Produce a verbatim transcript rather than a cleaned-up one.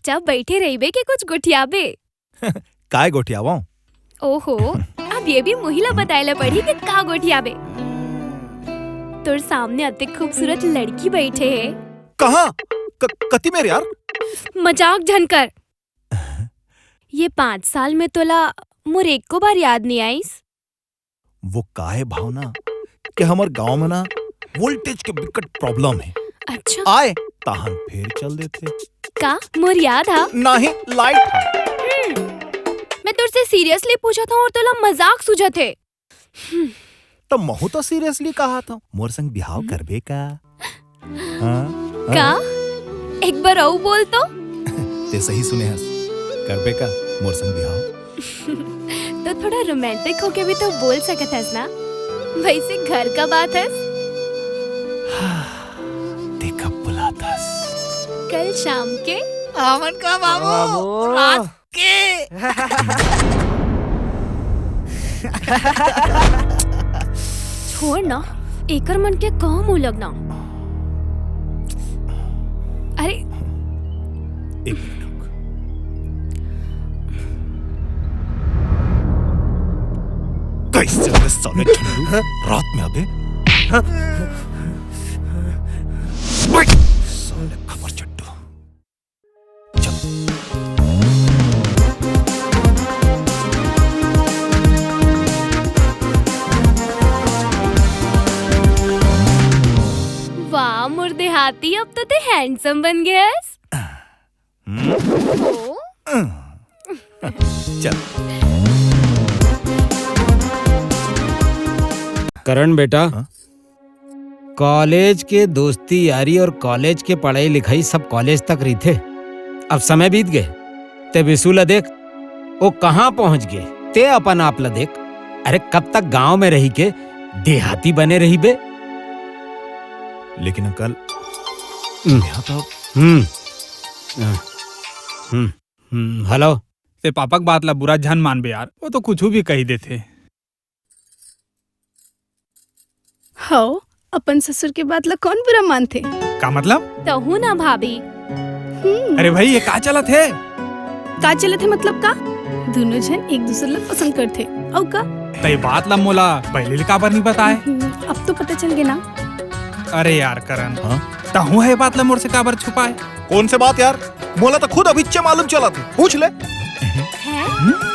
चुपचाप बइठे रहिबे के कुछ गोठियाबे? काय गोठियावंव? ओहो, अब ये भी मुही ला बताय ला पड़ही कि का गोठियाबे। तोर सामने अतेक खूबसूरत लड़की बइठे हे। कहाँ? क-, कति मेर यार? मजाक झन कर। ये पाँच साल में तोला मोर एको बार याद नइ आइस? वो का हे भावना कि हमर गांव में ना voltage के बिकट problem हे। अच्छा। आय तहान फेर चल देथे। का मोर याद हा? नाही, light हा। हम्म, मैं तोर से seriously पूछत हंव अउ तोला मजाक सूझत हे। त महू तो seriously कहत हंव, मोर संग बिहाव हम्म। करबे का? हाँ? का? हाँ? एक बार अउ बोल तो। ते सही सुने हस, करबे का मोर संग बिहाव? तो थोड़ा romantic होके भी तो बोल सकत हस ना, वइसे घर कब आत हस? ते कब बुलात हस? कल शाम के। हमन का बाबू, बाबू। रात के। छोड़ ना, एकर मन के कहाँ मुँह लगना। अरे, एक मिनट रुक। कइसे बे साले झंडू, रात में अबे? साले खबर चट्टू। वाह मोर देहाती, अब तो ते handsome बन गए हस। हम्म? ओ? चल। करण बेटा, हाँ? कॉलेज के दोस्ती यारी अउ कॉलेज के पढ़ई लिखई सब कॉलेज तक रहिथे। अब समय बीत गे, ते बिसु ल देख, ओ कहाँ पहुँच गे, ते अपन आप ल देख। अरे कब तक गांव में रहिके देहाती बने रहिबे? लेकिन अंकल, हम्म। यहाँ तो हम्म। हम्म। हम्म। हेलो। ते पापा के बात ला बुरा झन मानबे यार, वो तो कुछू भी कहि देथे। हव, अपन ससुर के बात ला कौन बुरा मानथे? का मतलब? तहू ना भाभी। हम्म। अरे भाई, ये का चलत हे? का चलत हे मतलब का? दूनों झन एक दूसर ला पसंद करथे। अउ का? त ये बात ला मोला पहले ले काबर नहीं बताए? हम्म, अब तो पता चल गे ना। अरे यार करण, हाँ? तहू ह ये बात ला मोर से काबर छुपाए? कौन से बात यार? मोला तो खुद अभिच्चे मालूम चलत हे। पूछ ले। हैं?